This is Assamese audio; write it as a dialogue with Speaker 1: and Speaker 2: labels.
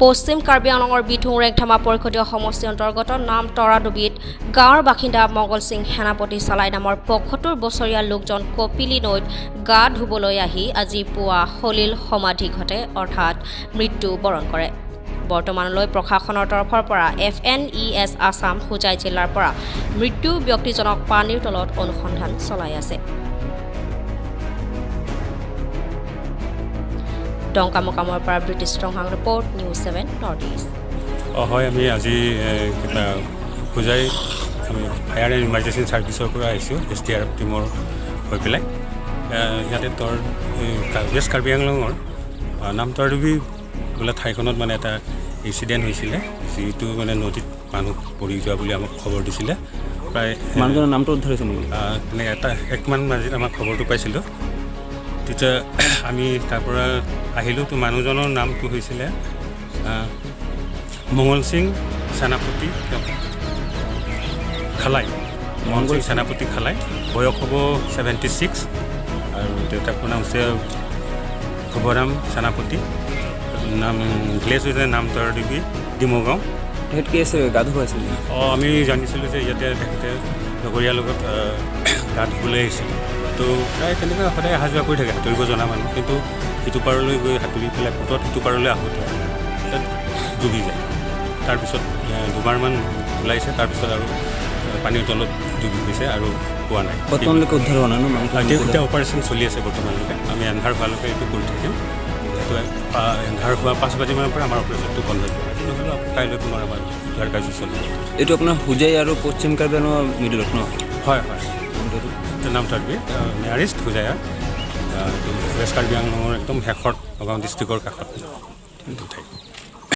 Speaker 1: পশ্চিম কাৰ্বি আংলঙৰ বিথুং ৰেংথামা পৰিষদীয় সমষ্টিৰ অন্তৰ্গত নাম তৰাডুবিত গাঁৱৰ বাসিন্দা মংগল সিং সেনাপতি চালাই নামৰ ৭৫ বছৰীয়া লোকজন কপিলী নৈত গা ধুবলৈ আহি আজি পুৱা সলিল সমাধি ঘটে, অৰ্থাৎ মৃত্যু বৰণ কৰে। বৰ্তমানলৈ প্ৰশাসনৰ তৰফৰ পৰা FNES Assam Hojai জিলাৰ পৰা মৃত্যু ব্যক্তিজনক পানীৰ তলত অনুসন্ধান চলাই আছে। ডংকামোকামৰ পৰা British Ronghang report, news 7 north east.
Speaker 2: হয়, আমি আজি কিবা হোজাই আমি ফায়াৰ এণ্ড ইমাৰ্জেঞ্চি ছাৰ্ভিচৰ পৰা আহিছোঁ, SDRF টীমৰ হৈ পেলাই। ইয়াতে ৱেষ্ট কাৰ্বি আংলঙৰ নামতৰাডুবি বোলা ঠাইখনত মানে এটা ইনচিডেণ্ট হৈছিলে, যিটো মানে নদীত মানুহ পৰি যোৱা বুলি আমাক খবৰ দিছিলে। প্ৰায়
Speaker 3: মানুহজনৰ নামটো উদ্ধাৰ হৈছে নেকি?
Speaker 2: তেনেকৈ এটা একমান বাজিত আমাক খবৰটো পাইছিলোঁ। তেতিয়া আমি তাৰ পৰা আহিলোঁ। তো মানুহজনৰ নামটো হৈছিলে মঙ্গল সিং সেনাপতি খালাই, মঙ্গল সিং সেনাপতি খালাই, বয়স হ'ব 76 আৰু দেউতাকৰ নাম হৈছে ভৱৰাম সেনাপতি, নাম ভিলেজ হৈছে নাম তৰাদেৱী, ডিমৌগাঁও।
Speaker 3: তেখেত কি আছে, গা ধুব আছিল?
Speaker 2: অঁ, আমি জানিছিলোঁ যে ইয়াতে তেখেতে লগৰীয়াৰ লগত গা ধুবলৈ আহিছিল। তো প্ৰায় তেনেকৈ সদায় অহা যোৱা কৰি থাকে, সাঁতুৰিব জনা মানুহ। কিন্তু সিটো পাৰলৈ গৈ সাঁতুৰি পেলাই সোঁতত সিটো পাৰলৈ আহোঁতে তাত ডুবি যায়। তাৰপিছত দুবাৰমান ওলাইছে, তাৰপিছত আৰু পানীৰ তলত ডুবি গৈছে আৰু পোৱা নাই।
Speaker 3: বৰ্তমানলৈকে উদ্ধাৰ হোৱা নাই ন মানুহটো?
Speaker 2: এতিয়া অপাৰেশ্যন চলি আছে বৰ্তমানলৈকে। আমি এন্ধাৰ হোৱালৈকে এইটো কৰি থাকিম। যিহেতু এন্ধাৰ হোৱা ৫ বাজিমানৰ পৰা আমাৰ অপাৰেশ্যনটো বন্ধ হৈ যাব। আজি নহ'লেও কাইলৈ পুনৰ আমাৰ উদ্ধাৰ কাৰ্য চলিব।
Speaker 3: এইটো আপোনাৰ হোজাই আৰু পশ্চিম কাৰ্বি আংলঙৰ মিডলত ন?
Speaker 2: হয় হয়, নামতৰাডুবি নিয়াৰেষ্ট হোজাই, ৱেষ্ট কাৰ্বি আংলঙৰ একদম শেষত, নগাঁও ডিষ্ট্ৰিক্টৰ কাষত এইটো ঠাই।